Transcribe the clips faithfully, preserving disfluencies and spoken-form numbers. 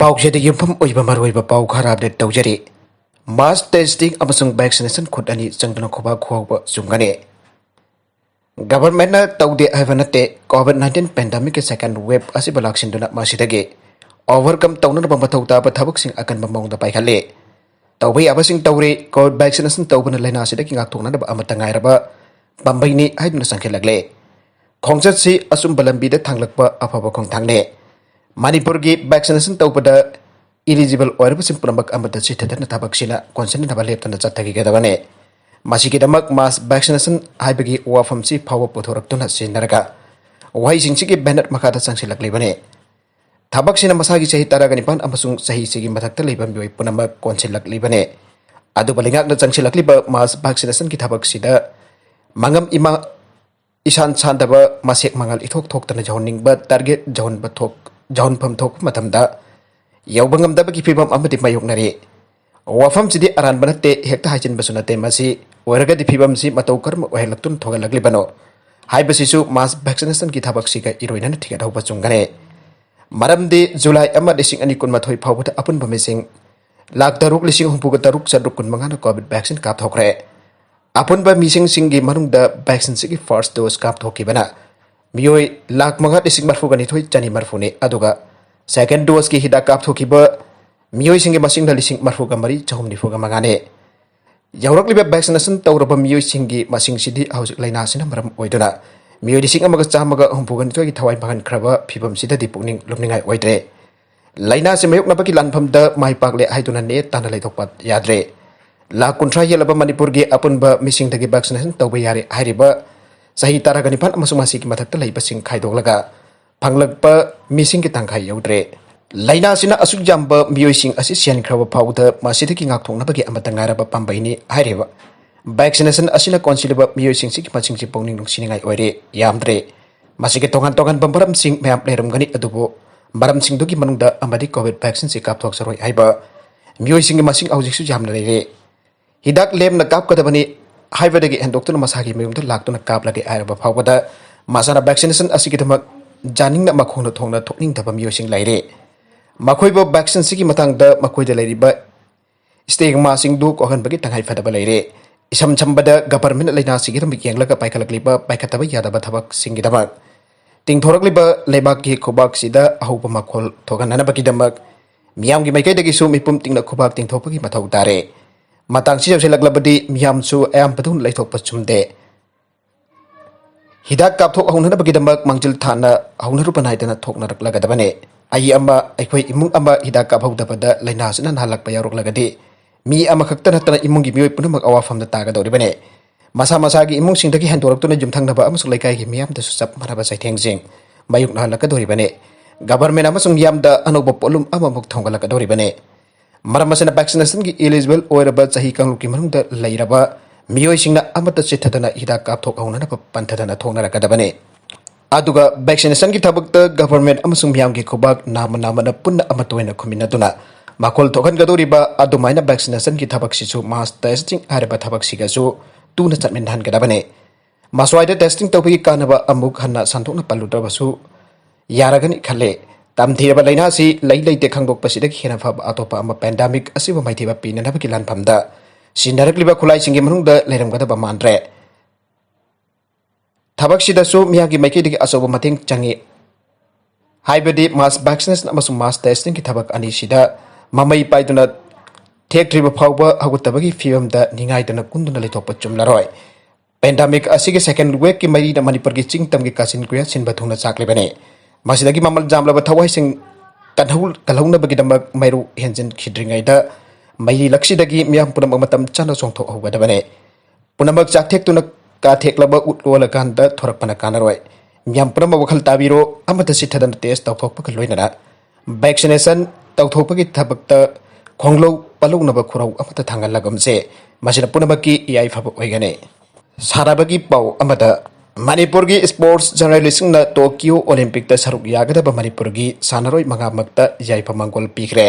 ꯄꯥꯎꯆꯦꯗ ꯌꯨꯝꯐꯝ ꯑꯣꯏꯕ ꯃꯔꯨꯑꯣꯏꯕ ꯄꯥꯎ ꯈꯔ ꯑꯞꯗꯦꯠ ꯇꯧꯖꯔꯤ꯫ Mass testing ꯑꯃꯁꯨꯡ vaccination ꯈꯨꯠ ꯑꯅꯤ ꯆꯪꯗꯨꯅ ꯈꯨꯕꯥꯛ ꯈꯨꯍꯧꯕ ꯆꯨꯝꯒꯅꯤ꯫ Governmentꯅ ꯇꯧꯗꯦ ꯍꯥꯏꯕ ꯅꯠꯇꯦ, COVID nineteen pandemicꯀꯤ second wave ꯑꯁꯤꯕꯨ ꯂꯥꯛꯁꯤꯟꯗꯨꯅ ꯃꯁꯤꯗꯒꯤ overcome ꯇꯧꯅꯅꯕ ꯃꯊꯧ ꯇꯥꯕ ꯊꯕꯛꯁꯤꯡ ꯑꯀꯟꯕ ꯃꯑꯣꯡꯗ ꯄꯥꯏꯈꯠꯂꯤ꯫ ꯇꯧꯕ ꯌꯥꯕꯁꯤꯡ ꯇꯧꯔꯤ꯫ COVID vaccination ꯇꯧꯕꯅ ꯂꯥꯏꯅꯥ ꯑꯁꯤꯗꯒꯤ ꯉꯥꯛꯊꯣꯛꯅꯅꯕ ꯑꯃꯠꯇ ꯉꯥꯏꯔꯕ ꯄꯥꯝꯕꯩꯅꯤ ꯍꯥꯏꯗꯨꯅ ꯆꯪꯁꯤꯜꯂꯛꯂꯦ꯫ ꯈꯣꯡꯆꯠꯁꯤ ꯑꯆꯨꯝꯕ ꯂꯝꯕꯤꯗ ꯊꯥꯡꯂꯛꯄ ꯑꯐꯕ ꯈꯣꯡꯊꯥꯡꯅꯤ꯫ ꯃꯅꯤꯄꯨꯔꯒꯤ vaccination ꯇꯧꯕꯗ eligible ꯑꯣꯏꯔꯕꯁꯤꯡ ꯄꯨꯝꯅꯃꯛ ꯑꯃꯠꯇ ꯆꯤꯠꯊꯗꯅ ꯊꯕꯛꯁꯤꯅ ꯀꯣꯟꯁꯤꯟꯅꯅꯕ ꯂꯦꯞꯇꯅ ꯆꯠꯊꯈꯤꯒꯗꯕꯅꯤ꯫ ꯃꯁꯤꯒꯤꯗꯃꯛ mass vaccination ꯍꯥꯏꯕꯒꯤ ꯋꯥꯐꯝꯁꯤ ꯐꯥꯎꯕ ꯄꯨꯊꯣꯔꯛꯇꯨꯅ ꯁꯤꯖꯤꯟꯅꯔꯒ ꯋꯥꯍꯩꯁꯤꯡꯁꯤꯒꯤ banner ꯃꯈꯥꯗ ꯆꯪꯁꯤꯜꯂꯛꯂꯤꯕꯅꯤ꯫ ꯊꯕꯛꯁꯤꯅ ꯃꯁꯥꯒꯤ ꯆꯍꯤ ꯇꯔꯥꯒ ꯅꯤꯄꯥꯟ ꯑꯃꯁꯨꯡ ꯆꯍꯤꯁꯤꯒꯤ ꯃꯊꯛꯇ ꯂꯩꯕ ꯃꯤꯑꯣꯏ ꯄꯨꯝꯅꯃꯛ ꯀꯣꯟꯁꯤꯜꯂꯛꯂꯤꯕꯅꯤ꯫ ꯑꯗꯨꯕꯨ ꯂꯩꯉꯥꯛꯅ ꯆꯪꯁꯤꯜꯂꯛꯂꯤꯕ mass vaccinationꯒꯤ ꯊꯕꯛꯁꯤꯗ ꯃꯉꯝ ꯏꯃꯥ ꯏꯁꯥꯟ ꯁꯥꯟꯗꯕ, ꯃꯁꯦꯛ ꯃꯉꯥꯜ ꯏꯊꯣꯛ ꯊꯣꯛꯇꯅ ꯌꯧꯍꯟꯅꯤꯡꯕ target ꯌꯧꯍꯟꯕ ꯊꯣꯛ-, ꯌꯧꯍꯟꯐꯝ ꯊꯣꯛꯄ ꯃꯇꯝꯗ ꯌꯧꯕ ꯉꯝꯗꯕꯒꯤ ꯐꯤꯕꯝ ꯑꯃꯗꯤ ꯃꯥꯌꯣꯛꯅꯔꯤ꯫ ꯋꯥꯐꯝꯁꯤꯗꯤ ꯑꯔꯥꯟꯕ ꯅꯠꯇꯦ, ꯍꯦꯛꯇ ꯍꯥꯏꯖꯤꯟꯕꯁꯨ ꯅꯠꯇꯦ꯫ ꯃꯁꯤ ꯑꯣꯏꯔꯒꯗꯤ ꯐꯤꯕꯝꯁꯤ ꯃꯇꯧ ꯀꯔꯝꯅ ꯑꯣꯏꯍꯜꯂꯛꯇꯨꯅ ꯊꯣꯛꯍꯜꯂꯛꯂꯤꯕꯅꯣ ꯍꯥꯏꯕꯁꯤꯁꯨ mass vaccinationꯒꯤ ꯊꯕꯛꯁꯤꯒ ꯏꯔꯣꯏꯅꯅ ꯊꯤꯒꯠꯍꯧꯕ ꯆꯨꯝꯒꯅꯤ꯫ ꯃꯔꯝꯗꯤ ꯖꯨꯂꯥꯏ ꯑꯃ ꯂꯤꯁꯤꯡ ꯑꯅꯤ ꯀꯨꯟꯃꯥꯊꯣꯏ ꯐꯥꯎꯕꯗ ꯑꯄꯨꯟꯕ ꯃꯤꯁꯤꯡ ꯂꯥꯈ ꯇꯔꯨꯛ ꯂꯤꯁꯤꯡ ꯍꯨꯝꯐꯨꯒ ꯇꯔꯨꯛ ꯆꯥꯇ꯭ꯔꯨꯛ ꯀꯨꯟꯃꯉꯥꯅ COVID vaccine ꯀꯥꯞꯊꯣꯛꯈ꯭ꯔꯦ꯫ ꯑꯄꯨꯟꯕ ꯃꯤꯁꯤꯡꯁꯤꯡꯒꯤ ꯃꯅꯨꯡꯗ vaccineꯁꯤꯒꯤ first dose ꯀꯥꯞꯊꯣꯛꯈꯤꯕꯅ ꯃꯤꯑꯣꯏ ꯂꯥꯈ ꯃꯉꯥ ꯂꯤꯁꯤꯡ ꯃꯔꯤꯐꯨꯒ ꯅꯤꯊꯣꯏ ꯆꯅꯤ ꯃꯔꯤꯐꯨꯅꯤ, ꯑꯗꯨꯒ second doseꯀꯤ ꯍꯤꯗꯥꯛ ꯀꯥꯞꯊꯣꯛꯈꯤꯕ ꯃꯤꯑꯣꯏꯁꯤꯡꯒꯤ ꯃꯁꯤꯡꯅ ꯂꯤꯁꯤꯡ ꯃꯔꯤꯐꯨꯒ ꯃꯔꯤ ꯆꯍꯨꯝ ꯅꯤꯐꯨꯒ ꯃꯉꯥꯅꯤ꯫ ꯌꯧꯔꯛꯂꯤꯕ vaccination ꯇꯧꯔꯕ ꯃꯤꯑꯣꯏꯁꯤꯡꯒꯤ ꯃꯁꯤꯡꯁꯤꯗꯤ ꯍꯧꯖꯤꯛ ꯂꯥꯏꯅꯥꯁꯤꯅ ꯃꯔꯝ ꯑꯣꯏꯗꯨꯅ ꯃꯤꯑꯣꯏ ꯂꯤꯁꯤꯡ ꯑꯃꯒ ꯆꯥꯝꯃꯒ ꯍꯨꯝꯐꯨꯒ ꯅꯤꯊꯣꯏꯒꯤ ꯊꯋꯥꯏ ꯃꯥꯡꯍꯟꯈ꯭ꯔꯕ ꯐꯤꯕꯝꯁꯤꯗꯗꯤ ꯄꯨꯛꯅꯤꯡ ꯂꯨꯝꯅꯤꯡꯉꯥꯏ ꯑꯣꯏꯗ꯭ꯔꯦ꯫ ꯂꯥꯏꯅꯥꯁꯤ ꯃꯥꯌꯣꯛꯅꯕꯒꯤ ꯂꯥꯟꯐꯝꯗ ꯃꯥꯏ ꯄꯥꯛꯂꯦ ꯍꯥꯏꯗꯨꯅ ꯅꯦꯠ ꯇꯥꯅ ꯂꯩꯊꯣꯛꯄ ꯌꯥꯗ꯭ꯔꯦ꯫ ꯂꯥꯈ ꯀꯨꯟꯊ꯭ꯔꯥ ꯍꯦꯜꯂꯕ ꯃꯅꯤꯄꯨꯔꯒꯤ ꯑꯄꯨꯟꯕ ꯃꯤꯁꯤꯡꯗꯒꯤ vaccination ꯇꯧꯕ ꯌꯥꯔꯦ ꯍꯥꯏꯔꯤꯕ ꯆꯍꯤ ꯇꯔꯥꯒ ꯅꯤꯄꯥꯟ ꯑꯃꯁꯨꯡ ꯃꯁꯤꯒꯤ ꯃꯊꯛꯇ ꯂꯩꯕꯁꯤꯡ ꯈꯥꯏꯗꯣꯛꯂꯒ ꯐꯪꯂꯛꯄ ꯃꯤꯁꯤꯡꯒꯤ ꯇꯪꯈꯥꯏ ꯌꯧꯗ꯭ꯔꯦ꯫ ꯂꯥꯏꯅꯥꯁꯤꯅ ꯑꯁꯨꯛ ꯌꯥꯝꯕ ꯃꯤꯑꯣꯏꯁꯤꯡ ꯑꯁꯤ ꯁꯤꯍꯟꯈ꯭ꯔꯕ ꯐꯥꯎꯕꯗ ꯃꯁꯤꯗꯒꯤ ꯉꯥꯛꯊꯣꯛꯅꯕꯒꯤ ꯑꯃꯠꯇ ꯉꯥꯏꯔꯕ ꯄꯥꯝꯕꯩꯅꯤ ꯍꯥꯏꯔꯤꯕ vaccination ꯑꯁꯤꯅ ꯀꯣꯟꯁꯤꯜꯂꯤꯕ ꯃꯤꯑꯣꯏꯁꯤꯡꯁꯤꯒꯤ ꯃꯁꯤꯡꯁꯤ ꯄꯨꯛꯅꯤꯡ ꯅꯨꯡꯁꯤꯅꯤꯡꯉꯥꯏ ꯑꯣꯏꯔꯦ꯫ ꯌꯥꯝꯗ꯭ꯔꯦ꯫ ꯃꯁꯤꯒꯤ ꯇꯣꯉꯥꯟ ꯇꯣꯉꯥꯟꯕ ꯃꯔꯝꯁꯤꯡ ꯃꯌꯥꯝ ꯂꯩꯔꯝꯒꯅꯤ, ꯑꯗꯨꯕꯨ ꯃꯔꯝꯁꯤꯡꯗꯨꯒꯤ ꯃꯅꯨꯡꯗ ꯑꯃꯗꯤ COVID vaccineꯁꯤ ꯀꯥꯞꯊꯣꯛꯆꯔꯣꯏ ꯍꯥꯏꯕ ꯃꯤꯑꯣꯏꯁꯤꯡꯒꯤ ꯃꯁꯤꯡ ꯍꯧꯖꯤꯛꯁꯨ ꯌꯥꯝꯅ ꯂꯩꯔꯦ꯫ ꯍꯤꯗꯥꯛ ꯂꯦꯝꯅ ꯀꯥꯞꯀꯗꯕꯅꯤ ꯍꯥꯏꯕꯗꯒꯤ ꯍꯦꯟꯗꯣꯛꯇꯨꯅ ꯃꯁꯥꯒꯤ ꯃꯌꯨꯝꯗ ꯂꯥꯛꯇꯨꯅ ꯀꯥꯞꯂꯒꯦ ꯍꯥꯏꯔꯕ ꯐꯥꯎꯕꯗ ꯃꯁꯥꯅ vaccination ꯑꯁꯤꯒꯤꯗꯃꯛ ꯌꯥꯅꯤꯡꯅ ꯃꯈꯣꯡꯅ ꯊꯣꯡꯅ ꯊꯣꯛꯅꯤꯡꯗꯕ ꯃꯤꯑꯣꯏꯁꯤꯡ ꯂꯩꯔꯦ꯫ ꯃꯈꯣꯏꯕꯨ ꯚꯦꯛꯁꯤꯟꯁꯤꯒꯤ ꯃꯇꯥꯡꯗ ꯃꯈꯣꯏꯗ ꯂꯩꯔꯤꯕ stigmaꯁꯤꯡꯗꯨ ꯀꯣꯛꯍꯟꯕꯒꯤ ꯇꯉꯥꯏ ꯐꯗꯕ ꯂꯩꯔꯦ꯫ ꯏꯁꯝ ꯁꯝꯕꯗ, ꯒꯚꯔꯟꯃꯦꯟꯠ ꯂꯥꯏꯅꯥꯁꯤꯒꯤꯗꯃꯛ ꯌꯦꯡꯂꯒ ꯄꯥꯏꯈꯠꯂꯛꯂꯤꯕ ꯄꯥꯏꯈꯠꯇꯕ ꯌꯥꯗꯕ ꯊꯕꯛꯁꯤꯡꯒꯤꯗꯃꯛ ꯇꯤꯡꯊꯣꯔꯛꯂꯤꯕ ꯂꯩꯕꯥꯛꯀꯤ ꯈꯨꯕꯥꯛꯁꯤꯗ ꯑꯍꯧꯕ ꯃꯈꯣꯜ ꯊꯣꯛꯍꯟꯅꯅꯕꯒꯤꯗꯃꯛ ꯃꯤꯌꯥꯝꯒꯤ ꯃꯥꯏꯀꯩꯗꯒꯤꯁꯨ ꯃꯤꯄꯨꯝ ꯇꯤꯡꯅ ꯈꯨꯕꯥꯛ ꯇꯤꯡꯊꯣꯛꯄꯒꯤ ꯃꯊꯧ ꯇꯥꯔꯦ꯫ ꯃꯇꯥꯡꯁꯤ ꯌꯧꯁꯤꯜꯂꯛꯂꯕꯗꯤ ꯃꯤꯌꯥꯝꯁꯨ ꯑꯌꯥꯝꯕꯗꯨ ꯂꯩꯊꯣꯛꯄ ꯆꯨꯝꯗꯦ꯫ ꯍꯤꯗꯥꯛ ꯀꯥꯞꯊꯣꯛ ꯍꯧꯅꯅꯕꯒꯤꯗꯃꯛ ꯃꯥꯡꯖꯤꯜ ꯊꯥꯅ ꯍꯧꯅꯔꯨꯕ ꯅꯥꯏꯗꯅ ꯊꯣꯛꯅꯔꯛꯂꯒꯗꯕꯅꯤ꯫ ꯑꯩ ꯑꯃ, ꯑꯩꯈꯣꯏ ꯏꯃꯨꯡ ꯑꯃ ꯍꯤꯗꯥꯛ ꯀꯥꯞꯍꯧꯗꯕꯗ ꯂꯥꯏꯅꯥ ꯑꯁꯤꯅ ꯅꯥꯍꯜꯂꯛꯄ ꯌꯥꯎꯔꯛꯂꯒꯗꯤ, ꯃꯤ ꯑꯃꯈꯛꯇ ꯅꯠꯇꯅ ꯏꯃꯨꯡꯒꯤ ꯃꯤꯑꯣꯏ ꯄꯨꯝꯅꯃꯛ ꯑꯋꯥꯐꯝꯗ ꯇꯥꯒꯗꯧꯔꯤꯕꯅꯤ꯫ ꯃꯁꯥ ꯃꯁꯥꯒꯤ ꯏꯃꯨꯡꯁꯤꯡꯗꯒꯤ ꯍꯦꯟꯗꯣꯔꯛꯇꯨꯅ ꯌꯨꯝꯊꯪꯅꯕ ꯑꯃꯁꯨꯡ ꯂꯩꯀꯥꯏꯒꯤ ꯃꯤꯌꯥꯝꯗꯁꯨ ꯆꯞ ꯃꯥꯟꯅꯕ ꯆꯩꯊꯦꯡꯁꯤꯡ ꯃꯥꯌꯣꯛꯅꯍꯜꯂꯛꯀꯗꯧꯔꯤꯕꯅꯤ꯫ ꯒꯚꯔꯟꯃꯦꯟꯠ ꯑꯃꯁꯨꯡ ꯃꯤꯌꯥꯝꯗ ꯑꯅꯧꯕ ꯄꯣꯠꯂꯨꯝ ꯑꯃꯃꯨꯛ ꯊꯣꯡꯒꯠꯂꯛꯀꯗꯧꯔꯤꯕꯅꯤ꯫ ꯃꯔꯝ ꯑꯁꯤꯅ, ꯚꯦꯛꯁꯤꯅꯦꯁꯟꯒꯤ eligible ꯑꯣꯏꯔꯕ ꯆꯍꯤ ꯀꯥꯡꯂꯨꯞꯀꯤ ꯃꯅꯨꯡꯗ ꯂꯩꯔꯕ ꯃꯤꯑꯣꯏꯁꯤꯡꯅ ꯑꯃꯠꯇ ꯆꯤꯠꯊꯗꯅ ꯍꯤꯗꯥꯛ ꯀꯥꯞꯊꯣꯛ ꯍꯧꯅꯅꯕ ꯄꯟꯊꯗꯅ ꯊꯣꯛꯅꯔꯛꯀꯗꯕꯅꯤ꯫ ꯑꯗꯨꯒ ꯚꯦꯛꯁꯤꯅꯦꯁꯟꯒꯤ ꯊꯕꯛꯇ ꯒꯚꯔꯟꯃꯦꯟꯠ ꯑꯃꯁꯨꯡ ꯃꯤꯌꯥꯝꯒꯤ ꯈꯨꯕꯥꯛ ꯅꯥꯝꯃ ꯅꯥꯝꯃꯅ ꯄꯨꯟꯅ ꯑꯃꯠꯇ ꯑꯣꯏꯅ ꯈꯨꯝꯃꯤꯟꯅꯗꯨꯅ ꯃꯈꯣꯜ ꯊꯣꯛꯍꯟꯒꯗꯧꯔꯤꯕ ꯑꯗꯨꯃꯥꯏꯅ ꯚꯦꯛꯁꯤꯅꯦꯁꯟꯒꯤ ꯊꯕꯛꯁꯤꯁꯨ mass testing ꯍꯥꯏꯔꯤꯕ ꯊꯕꯛꯁꯤꯒꯁꯨ ꯇꯨꯅ ꯆꯠꯃꯤꯟꯅꯍꯟꯒꯗꯕꯅꯤ꯫ ꯃꯁ꯭ꯋꯥꯏꯗ testing ꯇꯧꯕꯒꯤ ꯀꯥꯟꯅꯕ ꯑꯃꯨꯛ ꯍꯟꯅ ꯁꯟꯗꯣꯛꯅ ꯄꯜꯂꯨꯗ꯭ꯔꯕꯁꯨ ꯌꯥꯔꯒꯅꯤ ꯈꯜꯂꯦ꯫ ꯇꯝꯊꯤꯔꯕ ꯂꯥꯏꯅꯥꯁꯤ ꯂꯩ ꯂꯩꯇꯦ ꯈꯪꯗꯣꯛꯄꯁꯤꯗꯒꯤ ꯍꯦꯟꯅ ꯐꯕ ꯑꯇꯣꯞꯄ ꯑꯃ, ꯄꯦꯟꯗꯥꯃꯤꯛ ꯑꯁꯤꯕꯨ ꯃꯥꯏꯊꯤꯕ ꯄꯤꯅꯅꯕꯒꯤ ꯂꯥꯟꯐꯝꯗ ꯁꯤꯖꯤꯟꯅꯔꯛꯂꯤꯕ ꯈꯨꯠꯂꯥꯏꯁꯤꯡꯒꯤ ꯃꯅꯨꯡꯗ ꯂꯩꯔꯝꯒꯗꯕ ꯃꯥꯟꯗ꯭ꯔꯦ꯫ ꯊꯕꯛꯁꯤꯗꯁꯨ ꯃꯤꯌꯥꯝꯒꯤ ꯃꯥꯏꯀꯩꯗꯒꯤ ꯑꯆꯧꯕ ꯃꯇꯦꯡ ꯆꯪꯏ꯫ ꯍꯥꯏꯕꯗꯤ mass vaccination ꯑꯃꯁꯨꯡ mass testingꯒꯤ ꯊꯕꯛ ꯑꯅꯤꯁꯤꯗ ꯃꯃꯩ ꯄꯥꯏꯗꯨꯅ ꯊꯦꯛꯇ꯭ꯔꯤꯕ ꯐꯥꯎꯕ ꯍꯧꯒꯠꯇꯕꯒꯤ ꯐꯤꯕꯝꯗ ꯅꯤꯡꯉꯥꯏꯗꯅ ꯀꯨꯟꯗꯨꯅ ꯂꯩꯊꯣꯛꯄ ꯆꯨꯝꯂꯔꯣꯏ꯫ ꯄꯦꯟꯗꯥꯃꯤꯛ ꯑꯁꯤꯒꯤ second waveꯀꯤ ꯃꯩꯔꯤꯅ ꯃꯅꯤꯄꯨꯔꯒꯤ ꯆꯤꯡ ꯇꯝꯒꯤ ꯀꯥꯆꯤꯟ ꯀꯣꯌꯥ ꯁꯤꯟꯕ ꯊꯨꯡꯅ ꯆꯥꯛꯂꯤꯕꯅꯤ꯫ ꯃꯁꯤꯗꯒꯤ ꯃꯃꯜ ꯌꯥꯝꯂꯕ ꯊꯋꯥꯏꯁꯤꯡ ꯀꯟꯍꯧ-, ꯀꯜꯍꯧꯅꯕꯒꯤꯗꯃꯛ ꯃꯩꯔꯨ ꯍꯦꯟꯖꯤꯟꯈꯤꯗ꯭ꯔꯤꯉꯩꯗ ꯃꯩꯔꯤ ꯂꯛꯁꯤꯗꯒꯤ ꯃꯤꯌꯥꯝ ꯄꯨꯝꯅꯃꯛ ꯃꯇꯝ ꯆꯥꯅ ꯆꯣꯡꯊꯣꯛꯍꯧꯒꯗꯕꯅꯤ꯫ ꯄꯨꯝꯅꯃꯛ ꯆꯥꯛꯊꯦꯛꯇꯨꯅ ꯀꯥꯊꯦꯛꯂꯕ ꯎꯠ ꯂꯣꯜꯂꯀꯥꯟꯗ ꯊꯣꯔꯛꯄꯅ ꯀꯥꯟꯅꯔꯣꯏ꯫ ꯃꯤꯌꯥꯝ ꯄꯨꯝꯅꯃꯛ ꯋꯥꯈꯜ ꯇꯥꯕꯤꯔꯣ, ꯑꯃꯠꯇ ꯆꯤꯠꯊꯗꯅ test ꯇꯧꯊꯣꯛꯄꯒ ꯂꯣꯏꯅꯅ vaccination ꯇꯧꯊꯣꯛꯄꯒꯤ ꯊꯕꯛꯇ ꯈꯣꯡꯂꯧ ꯄꯜꯂꯧꯅꯕ ꯈꯨꯔꯧ ꯑꯃꯠꯇ ꯊꯥꯡꯒꯠꯂꯒꯨꯝꯁꯦ꯫ ꯃꯁꯤꯅ ꯄꯨꯝꯅꯃꯛꯀꯤ ꯌꯥꯏꯐꯕ ꯑꯣꯏꯒꯅꯤ꯫ ꯁꯥꯟꯅꯕꯒꯤ ꯄꯥꯎ ꯑꯃꯗ, ꯃꯅꯤꯄꯨꯔꯒꯤ sports journalistꯁꯤꯡꯅ Tokyo Olympicꯇ ꯁꯔꯨꯛ ꯌꯥꯒꯗꯕ ꯃꯅꯤꯄꯨꯔꯒꯤ ꯁꯥꯟꯅꯔꯣꯏ ꯃꯉꯥꯃꯛꯇ ꯌꯥꯏꯐ ꯃꯪꯒꯣꯜ ꯄꯤꯈ꯭ꯔꯦ꯫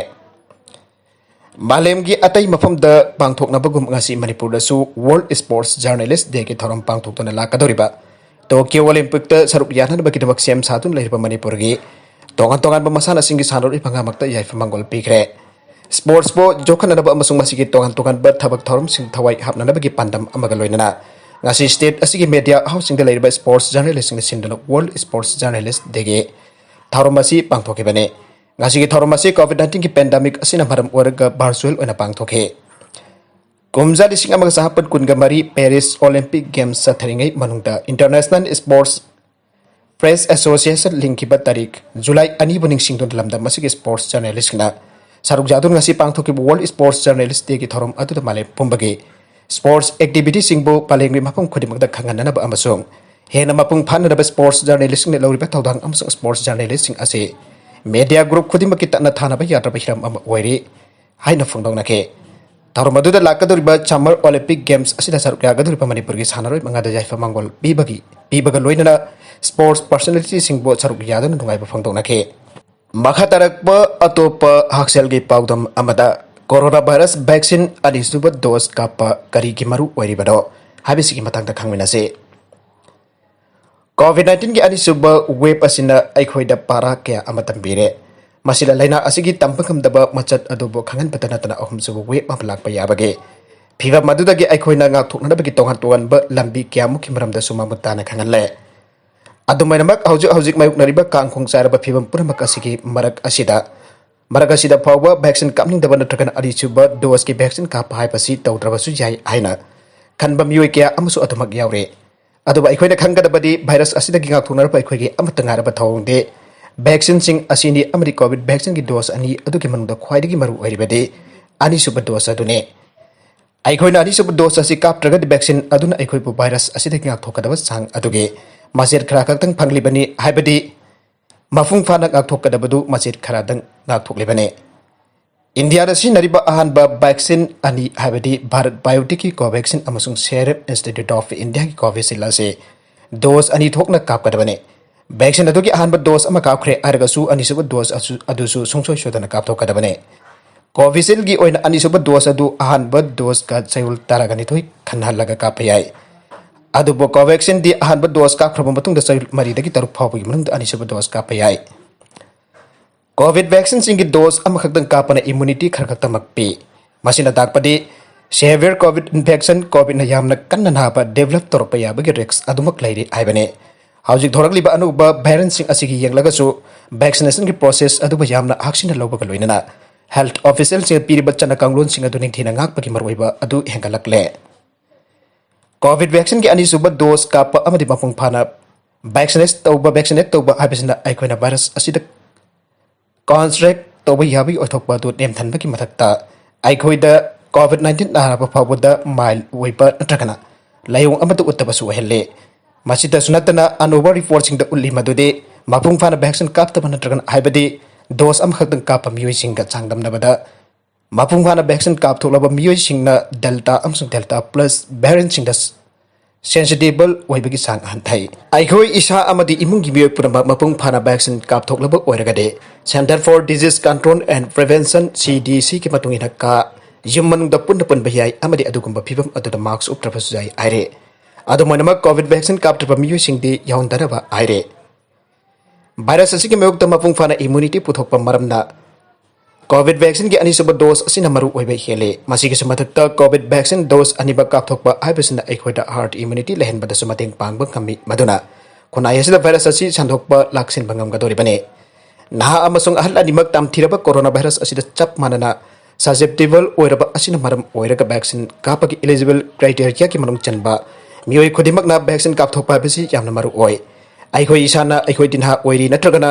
ꯃꯥꯂꯦꯝꯒꯤ ꯑꯇꯩ ꯃꯐꯝꯗ ꯄꯥꯡꯊꯣꯛꯅꯕꯒꯨꯝ ꯉꯁꯤ ꯃꯅꯤꯄꯨꯔꯗꯁꯨ World Sports Journalist Dayꯒꯤ ꯊꯧꯔꯝ ꯄꯥꯡꯊꯣꯛꯇꯨꯅ ꯂꯥꯛꯀꯗꯧꯔꯤꯕ Tokyo Olympicꯇ ꯁꯔꯨꯛ ꯌꯥꯅꯅꯕꯒꯤꯗꯃꯛ ꯁꯦꯝ ꯁꯥꯗꯨꯅ ꯂꯩꯔꯤꯕ ꯃꯅꯤꯄꯨꯔꯒꯤ ꯇꯣꯉꯥꯟ ꯇꯣꯉꯥꯟꯕ ꯃꯁꯥꯟꯅꯁꯤꯡꯒꯤ ꯁꯥꯟꯅꯔꯣꯏ ꯃꯉꯥꯃꯛꯇ ꯌꯥꯏꯐ ꯃꯪꯒꯣꯜ ꯄꯤꯈ꯭ꯔꯦ꯫ Sportsꯄꯨ ꯌꯣꯛꯈꯠꯅꯅꯕ ꯑꯃꯁꯨꯡ ꯃꯁꯤꯒꯤ ꯇꯣꯉꯥꯟ ꯇꯣꯉꯥꯟꯕ ꯊꯕꯛ ꯊꯧꯔꯝꯁꯤꯡ ꯊꯋꯥꯏ ꯍꯥꯞꯅꯅꯕꯒꯤ ꯄꯥꯟꯗꯝ ꯑꯃꯒ ꯂꯣꯏꯅꯅ ꯉꯁꯤ state ꯑꯁꯤꯒꯤ media houseꯁꯤꯡꯗ ꯂꯩꯔꯤꯕ sports journalistꯁꯤꯡꯅ ꯁꯤꯟꯗꯨꯅ World Sports Journalist Dayꯒꯤ ꯊꯧꯔꯝ ꯑꯁꯤ ꯄꯥꯡꯊꯣꯛꯈꯤꯕꯅꯤ꯫ ꯉꯁꯤꯒꯤ ꯊꯧꯔꯝ ꯑꯁꯤ COVID nineteenꯒꯤ pandemic ꯑꯁꯤꯅ ꯃꯔꯝ ꯑꯣꯏꯔꯒ virtual ꯑꯣꯏꯅ ꯄꯥꯡꯊꯣꯛꯈꯤ꯫ ꯀꯨꯝꯖꯥ ꯂꯤꯁꯤꯡ ꯑꯃꯒ ꯆꯃꯥꯄꯟ ꯀꯨꯟꯒ ꯃꯔꯤ Paris Olympic Games ꯆꯠꯊꯔꯤꯉꯩ ꯃꯅꯨꯡꯗ International Sports Press Association ꯂꯤꯡꯈꯤꯕ ꯇꯥꯔꯤꯛ ꯖꯨꯂꯥꯏ ꯑꯅꯤꯕꯨ ꯅꯤꯡꯁꯤꯡꯗꯨꯅ ꯂꯝꯗꯝ ꯑꯁꯤꯒꯤ sports journalistꯁꯤꯡꯅ ꯁꯔꯨꯛ ꯌꯥꯗꯨꯅ ꯉꯁꯤ ꯄꯥꯡꯊꯣꯛꯈꯤꯕ World Sports Journalist Dayꯒꯤ ꯊꯧꯔꯝ ꯑꯗꯨꯗ ꯃꯥꯂꯦꯝ ꯄꯨꯝꯕꯒꯤ sports activityꯁꯤꯡꯕꯨ ꯄꯂꯦꯝꯒꯤ ꯃꯐꯝ ꯈꯨꯗꯤꯡꯃꯛꯇ ꯈꯪꯍꯟꯅꯅꯕ ꯑꯃꯁꯨꯡ ꯍꯦꯟꯅ ꯃꯄꯨꯡ ꯐꯥꯅꯅꯕ sports journalistꯁꯤꯡꯅ ꯂꯧꯔꯤꯕ ꯊꯧꯗꯥꯡ ꯑꯃꯁꯨꯡ sports journalistꯁꯤꯡ ꯑꯁꯤ media group ꯈꯨꯗꯤꯡꯃꯛꯀꯤ ꯇꯠꯅ ꯊꯥꯅꯕ ꯌꯥꯗ꯭ꯔꯕ ꯍꯤꯔꯝ ꯑꯃ ꯑꯣꯏꯔꯤ ꯍꯥꯏꯅ ꯐꯣꯡꯗꯣꯛꯅꯈꯤ꯫ ꯊꯧꯔꯝ ꯑꯗꯨꯗ ꯂꯥꯛꯀꯗꯧꯔꯤꯕ Summer Olympic Games ꯑꯁꯤꯗ ꯁꯔꯨꯛ ꯌꯥꯒꯗꯧꯔꯤꯕ ꯃꯅꯤꯄꯨꯔꯒꯤ ꯁꯥꯟꯅꯔꯣꯏ ꯃꯉꯥꯗ ꯌꯥꯏꯐ ꯃꯪꯒꯣꯜ ꯄꯤꯕꯒꯤ, ꯄꯤꯕꯒ ꯂꯣꯏꯅꯅ sports personalityꯁꯤꯡꯕꯨ ꯁꯔꯨꯛ ꯌꯥꯗꯨꯅ ꯅꯨꯡꯉꯥꯏꯕ ꯐꯣꯡꯗꯣꯛꯅꯈꯤ꯫ ꯃꯈꯥ ꯇꯥꯔꯛꯄ ꯑꯇꯣꯞꯄ ꯍꯛꯁꯦꯜꯒꯤ ꯄꯥꯎꯗꯝ ꯑꯃꯗ, coronavirus vaccine ꯑꯅꯤꯁꯨꯕ dose ꯀꯥꯞꯄ ꯀꯔꯤꯒꯤ ꯃꯔꯨ ꯑꯣꯏꯔꯤꯕꯅꯣ ꯍꯥꯏꯕꯁꯤꯒꯤ ꯃꯇꯥꯡꯗ ꯈꯪꯃꯤꯟꯅꯁꯤ꯫ COVID nineteenꯒꯤ ꯑꯅꯤꯁꯨꯕ wave ꯑꯁꯤꯅ ꯑꯩꯈꯣꯏꯗ ꯄꯥꯔꯥ ꯀꯌꯥ ꯑꯃ ꯇꯝꯕꯤꯔꯦ꯫ ꯃꯁꯤꯅ ꯂꯥꯏꯅꯥ ꯑꯁꯤꯒꯤ ꯇꯝꯕ ꯉꯝꯗꯕ ꯃꯆꯠ ꯑꯗꯨꯕꯨ ꯈꯪꯍꯟꯕꯇ ꯅꯠꯇꯅ ꯑꯍꯨꯝꯁꯨꯕ wave ꯑꯃ ꯂꯥꯛꯄ ꯌꯥꯕꯒꯦ꯫ ꯐꯤꯚꯝ ꯑꯗꯨꯗꯒꯤ ꯑꯩꯈꯣꯏꯅ ꯉꯥꯛꯊꯣꯛꯅꯅꯕꯒꯤ ꯇꯣꯉꯥꯟ ꯇꯣꯉꯥꯟꯕ ꯂꯝꯕꯤ ꯀꯌꯥꯃꯨꯛꯀꯤ ꯃꯔꯝꯗꯁꯨ ꯃꯃꯨꯠ ꯇꯥꯅ ꯈꯪꯍꯜꯂꯦ꯫ ꯑꯗꯨꯃꯥꯏꯅꯃꯛ ꯍꯧꯖꯤꯛ ꯍꯧꯖꯤꯛ ꯃꯥꯌꯣꯛꯅꯔꯤꯕ ꯀꯥꯡꯈꯣꯡ ꯆꯥꯏꯔꯕ ꯐꯤꯚꯝ ꯄꯨꯝꯅꯃꯛ ꯑꯁꯤꯒꯤ ꯃꯔꯛ ꯑꯁꯤꯗ, ꯃꯔꯛ ꯑꯁꯤꯗ ꯐꯥꯎꯕ vaccine ꯀꯥꯞꯅꯤꯡꯗꯕ ꯅꯠꯇ꯭ꯔꯒꯅ ꯑꯅꯤꯁꯨꯕ doseꯀꯤ vaccine ꯀꯥꯞꯄ ꯍꯥꯏꯕꯁꯤ ꯇꯧꯗ꯭ꯔꯕꯁꯨ ꯌꯥꯏ ꯍꯥꯏꯅ ꯈꯟꯕ ꯃꯤꯑꯣꯏ ꯀꯌꯥ ꯑꯃꯁꯨ ꯑꯗꯨꯃꯛ ꯌꯥꯎꯔꯦ꯫ ꯑꯗꯨꯕꯨ ꯑꯩꯈꯣꯏꯅ ꯈꯪꯒꯗꯕꯗꯤ virus ꯑꯁꯤꯗꯒꯤ ꯉꯥꯛꯊꯣꯛꯅꯅꯕ ꯑꯩꯈꯣꯏꯒꯤ ꯑꯃꯠꯇ ꯉꯥꯏꯔꯕ ꯊꯧꯑꯣꯡꯗꯤ vaccineꯁꯤꯡ ꯑꯁꯤꯅꯤ, ꯑꯃꯗꯤ COVID vaccineꯒꯤ dose ꯑꯅꯤ ꯑꯗꯨꯒꯤ ꯃꯅꯨꯡꯗ ꯈ꯭ꯋꯥꯏꯗꯒꯤ ꯃꯔꯨ ꯑꯣꯏꯔꯤꯕꯗꯤ ꯑꯅꯤꯁꯨꯕ dose ꯑꯗꯨꯅꯤ꯫ ꯑꯩꯈꯣꯏꯅ ꯑꯅꯤꯁꯨꯕ dose ꯑꯁꯤ ꯀꯥꯞꯇ꯭ꯔꯒꯗꯤ vaccine ꯑꯗꯨꯅ ꯑꯩꯈꯣꯏꯕꯨ virus ꯑꯁꯤꯗꯒꯤ ꯉꯥꯛꯊꯣꯛꯀꯗꯕ ꯆꯥꯡ ꯑꯗꯨꯒꯤ ꯃꯆꯦꯠ ꯈꯔ ꯈꯛꯇꯪ ꯐꯪꯂꯤꯕꯅꯤ, ꯍꯥꯏꯕꯗꯤ ꯃꯄꯨꯡ ꯐꯥꯅ ꯉꯥꯛꯊꯣꯛꯀꯗꯕꯗꯨ ꯃꯆꯦꯠ ꯈꯔꯗꯪ ꯉꯥꯛꯊꯣꯛꯂꯤꯕꯅꯤ꯫ ꯏꯟꯗꯤꯌꯥꯗ ꯁꯤꯖꯤꯟꯅꯔꯤꯕ ꯑꯍꯥꯟꯕ vaccine ꯑꯅꯤ, ꯍꯥꯏꯕꯗꯤ Bharat Biotechꯀꯤ Covaxin ꯑꯃꯁꯨꯡ Serum Institute of Indiaꯒꯤ Covishield ꯑꯁꯤ dose ꯑꯅꯤ ꯊꯣꯛꯅ ꯀꯥꯞꯀꯗꯕꯅꯤ꯫ Vaccine ꯑꯗꯨꯒꯤ ꯑꯍꯥꯟꯕ dose ꯑꯃ ꯀꯥꯞꯈ꯭ꯔꯦ ꯍꯥꯏꯔꯒꯁꯨ ꯑꯅꯤꯁꯨꯕ dose ꯑꯁꯨ-, ꯑꯗꯨꯁꯨ ꯁꯨꯡꯁꯣꯏ ꯁꯣꯏꯗꯅ ꯀꯥꯞꯊꯣꯛꯀꯗꯕꯅꯤ꯫ Covishield ꯑꯣꯏꯅ ꯑꯅꯤꯁꯨꯕ dose ꯑꯗꯨ ꯑꯍꯥꯟꯕ doseꯀ ꯆꯌꯣꯜ ꯇꯔꯥꯒ ꯅꯤꯊꯣꯏ ꯈꯟꯅꯍꯜꯂꯒ ꯀꯥꯞꯄ ꯌꯥꯏ꯫ ꯑꯗꯨꯕꯨ Covaxinꯗꯤ ꯑꯍꯥꯟꯕ dose ꯀꯥꯞꯈ꯭ꯔꯕ ꯃꯇꯨꯡꯗ ꯆꯌꯣꯜ ꯃꯔꯤꯗꯒꯤ ꯇꯔꯨꯛ ꯐꯥꯎꯕꯒꯤ ꯃꯅꯨꯡꯗ ꯑꯅꯤꯁꯨꯕ dose ꯀꯥꯞꯄ ꯌꯥꯏ꯫ ꯀꯣꯚꯤꯗ ꯚꯦꯛꯁꯤꯟꯁꯤꯡꯒꯤ ꯗꯣꯁ ꯑꯃꯈꯛꯇꯪ ꯀꯥꯞꯄꯅ ꯏꯝꯌꯨꯅꯤꯇꯤ ꯈꯔ ꯈꯛꯇꯃꯛ ꯄꯤ꯫ ꯃꯁꯤꯅ ꯇꯥꯛꯄꯗꯤ ꯁꯦꯚꯤꯌꯔ ꯀꯣꯚꯤꯗ ꯏꯟꯐꯦꯛꯁꯟ, ꯀꯣꯚꯤꯗꯅ ꯌꯥꯝꯅ ꯀꯟꯅ ꯅꯥꯕ ꯗꯦꯚꯂꯞ ꯇꯧꯔꯛꯄ ꯌꯥꯕꯒꯤ ꯔꯤꯁ꯭ꯛ ꯑꯗꯨꯃꯛ ꯂꯩꯔꯤ ꯍꯥꯏꯕꯅꯤ꯫ ꯍꯧꯖꯤꯛ ꯊꯣꯔꯛꯂꯤꯕ ꯑꯅꯧꯕ ꯚꯦꯔꯤꯌꯦꯟꯠꯁꯤꯡ ꯑꯁꯤꯒꯤ ꯌꯦꯡꯂꯒꯁꯨ ꯚꯦꯛꯁꯤꯅꯦꯁꯟꯒꯤ ꯄ꯭ꯔꯣꯁꯦꯁ ꯑꯗꯨꯕꯨ ꯌꯥꯝꯅ ꯍꯛꯁꯤꯟꯅ ꯂꯧꯕꯒ ꯂꯣꯏꯅꯅ ꯍꯦꯜꯊ ꯑꯣꯐꯤꯁꯤꯌꯦꯜꯁꯤꯡꯅ ꯄꯤꯔꯤꯕ ꯆꯠꯅ ꯀꯥꯡꯂꯣꯟꯁꯤꯡ ꯑꯗꯨ ꯅꯤꯡꯊꯤꯅ ꯉꯥꯛꯄꯒꯤ ꯃꯔꯨꯑꯣꯏꯕ ꯑꯗꯨ ꯍꯦꯟꯒꯠꯂꯛꯂꯦ꯫ ꯀꯣꯚꯤꯗ ꯚꯦꯛꯁꯤꯟꯒꯤ ꯑꯅꯤꯁꯨꯕ ꯗꯣꯁ ꯀꯥꯞꯄ ꯑꯃꯗꯤ ꯃꯄꯨꯡ ꯐꯥꯅ ꯚꯦꯛꯁꯤꯅꯦꯠ ꯇꯧꯕ, ꯚꯦꯛꯁꯤꯅꯦꯠ ꯇꯧꯕ ꯍꯥꯏꯕꯁꯤꯅ ꯑꯩꯈꯣꯏꯅ ꯚꯥꯏꯔꯁ ꯑꯁꯤꯗ ꯀꯣꯟꯇ꯭ꯔꯦꯛ ꯇꯧꯕ ꯌꯥꯕꯒꯤ ꯑꯣꯏꯊꯣꯛꯄ ꯑꯗꯨ ꯅꯦꯝꯊꯟꯕꯒꯤ ꯃꯊꯛꯇ ꯑꯩꯈꯣꯏꯗ ꯀꯣꯚꯤꯗ ꯅꯥꯏꯟꯇꯤꯟ ꯅꯥꯔꯕ ꯐꯥꯎꯕꯗ ꯃꯥꯏꯜ ꯑꯣꯏꯕ ꯅꯠꯇ꯭ꯔꯒꯅ ꯂꯥꯏꯑꯣꯡ ꯑꯃꯠꯇ ꯎꯠꯇꯕꯁꯨ ꯑꯣꯏꯍꯜꯂꯤ꯫ ꯃꯁꯤꯗꯁꯨ ꯅꯠꯇꯅ ꯑꯅꯧꯕ ꯔꯤꯄꯣꯔꯠꯁꯤꯡꯗ ꯎꯠꯂꯤ ꯃꯗꯨꯗꯤ ꯃꯄꯨꯡ ꯐꯥꯅ ꯚꯦꯛꯁꯤꯟ ꯀꯥꯞꯇꯕ ꯅꯠꯇ꯭ꯔꯒꯅ ꯍꯥꯏꯕꯗꯤ ꯗꯣꯁ ꯑꯃꯈꯛꯇꯪ ꯀꯥꯞꯄ ꯃꯤꯑꯣꯏꯁꯤꯡꯒ ꯆꯥꯡꯗꯝꯅꯕꯗ ꯃꯄꯨꯡ ꯐꯥꯅ ꯚꯦꯛꯁꯤꯟ ꯀꯥꯞꯊꯣꯛꯂꯕ ꯃꯤꯑꯣꯏꯁꯤꯡꯅ ꯗꯦꯜꯇꯥ ꯑꯃꯁꯨꯡ ꯗꯦꯜꯇꯥ ꯄ꯭ꯂꯁ ꯚꯦꯔꯤꯌꯦꯟꯠꯁꯤꯡꯗ ꯁꯦꯟꯁꯤꯇꯤꯕꯜ ꯑꯣꯏꯕꯒꯤ ꯆꯥꯡ ꯍꯟꯊꯩ꯫ ꯑꯩꯈꯣꯏ ꯏꯁꯥ ꯑꯃꯗꯤ ꯏꯃꯨꯡꯒꯤ ꯃꯤꯑꯣꯏ ꯄꯨꯝꯅꯃꯛ ꯃꯄꯨꯡ ꯐꯥꯅ ꯚꯦꯛꯁꯤꯟ ꯀꯥꯞꯊꯣꯛꯂꯕ ꯑꯣꯏꯔꯒꯗꯤ Centre for Disease Control and Prevention, C D C ꯒꯤ ꯃꯇꯨꯡ ꯏꯟꯅ ꯀꯥ ꯌꯨꯝ ꯃꯅꯨꯡꯗ ꯄꯨꯟꯅ ꯄꯨꯟꯕ ꯌꯥꯏ ꯑꯃꯗꯤ ꯑꯗꯨꯒꯨꯝꯕ ꯐꯤꯚꯝ ꯑꯗꯨꯗ ꯃꯥꯁ꯭ꯛ ꯎꯞꯇ꯭ꯔꯕꯁꯨ ꯌꯥꯏ ꯍꯥꯏꯔꯤ꯫ ꯑꯗꯨꯝ ꯑꯣꯏꯅꯃꯛ ꯀꯣꯚꯤꯗ ꯚꯦꯛꯁꯤꯟ ꯀꯥꯞꯇ꯭ꯔꯕ ꯃꯤꯑꯣꯏꯁꯤꯡꯗꯤ ꯌꯥꯎꯍꯟꯗꯅꯕ ꯍꯥꯏꯔꯤ꯫ ꯚꯥꯏꯔꯁ ꯑꯁꯤꯒꯤ ꯃꯥꯌꯣꯛꯇ ꯃꯄꯨꯡ ꯐꯥꯅ ꯏꯝꯌꯨꯅꯤꯇꯤ ꯄꯨꯊꯣꯛꯄ ꯃꯔꯝꯅ ꯀꯣꯚꯤꯗ ꯚꯦꯛꯁꯤꯟꯒꯤ ꯑꯅꯤꯁꯨꯕ ꯗꯣꯁ ꯑꯁꯤꯅ ꯃꯔꯨ ꯑꯣꯏꯕ ꯍꯦꯜꯂꯤ꯫ ꯃꯁꯤꯒꯤꯁꯨ ꯃꯊꯛꯇ ꯀꯣꯚꯤꯗ ꯚꯦꯛꯁꯤꯟ ꯗꯣꯁ ꯑꯅꯤꯃꯛ ꯀꯥꯞꯊꯣꯛꯄ ꯍꯥꯏꯕꯁꯤꯅ ꯑꯩꯈꯣꯏꯗ ꯍꯥꯔꯗ ꯏꯝꯌꯨꯅꯤꯇꯤ ꯂꯩꯍꯟꯕꯗꯁꯨ ꯃꯇꯦꯡ ꯄꯥꯡꯕ ꯉꯝꯃꯤ, ꯃꯗꯨꯅ ꯈꯨꯟꯅꯥꯏ ꯑꯁꯤꯗ ꯚꯥꯏꯔꯁ ꯑꯁꯤ ꯁꯟꯗꯣꯛꯄ ꯂꯥꯛꯁꯤꯟꯕ ꯉꯝꯒꯗꯧꯔꯤꯕꯅꯤ꯫ ꯅꯍꯥ ꯑꯃꯁꯨꯡ ꯑꯍꯜ ꯑꯅꯤꯃꯛ ꯇꯝꯊꯤꯔꯕ ꯀꯣꯔꯣꯅꯥ ꯚꯥꯏꯔꯁ ꯑꯁꯤꯗ ꯆꯞ ꯃꯥꯟꯅꯅ ꯁꯁꯦꯞꯇꯤꯕꯜ ꯑꯣꯏꯔꯕ ꯑꯁꯤꯅ ꯃꯔꯝ ꯑꯣꯏꯔꯒ ꯚꯦꯛꯁꯤꯟ ꯀꯥꯞꯄꯒꯤ ꯏꯂꯤꯖꯤꯕꯜ ꯀ꯭ꯔꯥꯏꯇꯦꯔꯤꯌꯥꯒꯤ ꯃꯅꯨꯡ ꯆꯟꯕ ꯃꯤꯑꯣꯏ ꯈꯨꯗꯤꯡꯃꯛꯅ ꯚꯦꯛꯁꯤꯟ ꯀꯥꯞꯊꯣꯛꯄ ꯍꯥꯏꯕꯁꯤ ꯌꯥꯝꯅ ꯃꯔꯨ ꯑꯣꯏ꯫ ꯑꯩꯈꯣꯏ ꯏꯁꯥꯅ ꯑꯩꯈꯣꯏꯗꯤ ꯅꯍꯥ ꯑꯣꯏꯔꯤ ꯅꯠꯇ꯭ꯔꯒꯅ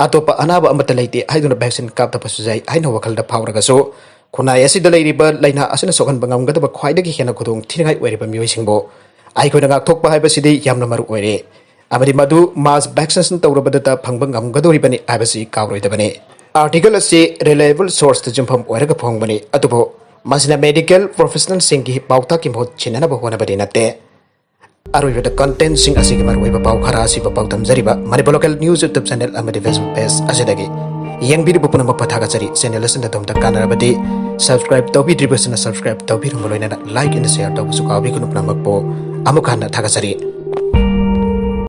ꯑꯇꯣꯞꯄ ꯑꯅꯥꯕ ꯑꯃꯠꯇ ꯂꯩꯇꯦ ꯍꯥꯏꯗꯨꯅ ꯚꯦꯛꯁꯤꯟ ꯀꯥꯞꯇꯕꯁꯨ ꯌꯥꯏ ꯍꯥꯏꯅ ꯋꯥꯈꯜꯗ ꯐꯥꯎꯔꯒꯁꯨ, ꯈꯨꯟꯅꯥꯏ ꯑꯁꯤꯗ ꯂꯩꯔꯤꯕ ꯂꯥꯏꯅꯥ ꯑꯁꯤꯅ ꯁꯣꯛꯍꯟꯕ ꯉꯝꯒꯗꯕ ꯈ꯭ꯋꯥꯏꯗꯒꯤ ꯍꯦꯟꯅ ꯈꯨꯗꯣꯡ ꯊꯤꯅꯤꯡꯉꯥꯏ ꯑꯣꯏꯔꯤꯕ ꯃꯤꯑꯣꯏꯁꯤꯡꯕꯨ ꯑꯩꯈꯣꯏꯅ ꯉꯥꯛꯊꯣꯛꯄ ꯍꯥꯏꯕꯁꯤꯗꯤ ꯌꯥꯝꯅ ꯃꯔꯨ ꯑꯣꯏꯔꯦ꯫ ꯑꯃꯗꯤ ꯃꯗꯨ ꯃꯥꯁ ꯚꯦꯛꯁꯤꯅꯦꯁꯟ ꯇꯧꯔꯕꯗꯇ ꯐꯪꯕ ꯉꯝꯒꯗꯧꯔꯤꯕꯅꯤ ꯍꯥꯏꯕꯁꯤ ꯀꯥꯎꯔꯣꯏꯗꯕꯅꯤ꯫ ꯑꯥꯔꯇꯤꯀꯜ ꯑꯁꯤ ꯔꯤꯂꯥꯏꯑꯦꯕꯜ ꯁꯣꯔꯁꯇ ꯌꯨꯝꯐꯝ ꯑꯣꯏꯔꯒ ꯐꯣꯡꯕꯅꯤ, ꯑꯗꯨꯕꯨ ꯃꯁꯤꯅ ꯃꯦꯗꯤꯀꯦꯜ ꯄ꯭ꯔꯣꯐꯦꯁꯅꯦꯜꯁꯤꯡꯒꯤ ꯄꯥꯎꯇꯥꯛꯀꯤ ꯃꯍꯨꯠ ꯁꯤꯟꯅꯅꯕ ꯍꯣꯠꯅꯕꯗꯤ ꯅꯠꯇꯦ꯫ ꯑꯔꯣꯏꯕꯗ ꯀꯟꯇꯦꯟꯠꯁꯤꯡ ꯑꯁꯤꯒꯤ ꯃꯔꯨꯑꯣꯏꯕ ꯄꯥꯎ ꯈꯔ ꯑꯁꯤꯕꯨ ꯄꯥꯎꯗꯝꯖꯔꯤꯕ Manipur local news YouTube channel ꯑꯃꯗꯤ ꯐꯦꯁꯕꯨꯛ ꯄꯦꯖ ꯑꯁꯤꯗꯒꯤ꯫ ꯌꯦꯡꯕꯤꯔꯤꯕ ꯄꯨꯝꯅꯃꯛꯄꯨ ꯊꯥꯒꯠꯆꯔꯤ꯫ ꯆꯦꯅꯦꯜ ꯑꯁꯤꯅ ꯑꯗꯣꯝꯗ ꯀꯥꯟꯅꯔꯕꯗꯤ ꯁꯕꯁꯀ꯭ꯔꯥꯏꯕ ꯇꯧꯕꯤꯗ꯭ꯔꯤꯕꯁꯤꯡꯅ ꯁꯕꯁꯀ꯭ꯔꯥꯏꯕ ꯇꯧꯕꯤꯔꯝꯕ ꯂꯣꯏꯅꯅ ꯂꯥꯏꯛ ꯑꯃꯗꯤ ꯁꯦꯌꯔ ꯇꯧꯕꯁꯨ ꯀꯥꯎꯕꯤꯒꯅꯨ꯫ ꯄꯨꯝꯅꯃꯛꯄꯨ ꯑꯃꯨꯛ ꯍꯟꯅ ꯊꯥꯒꯠꯆꯔꯤ꯫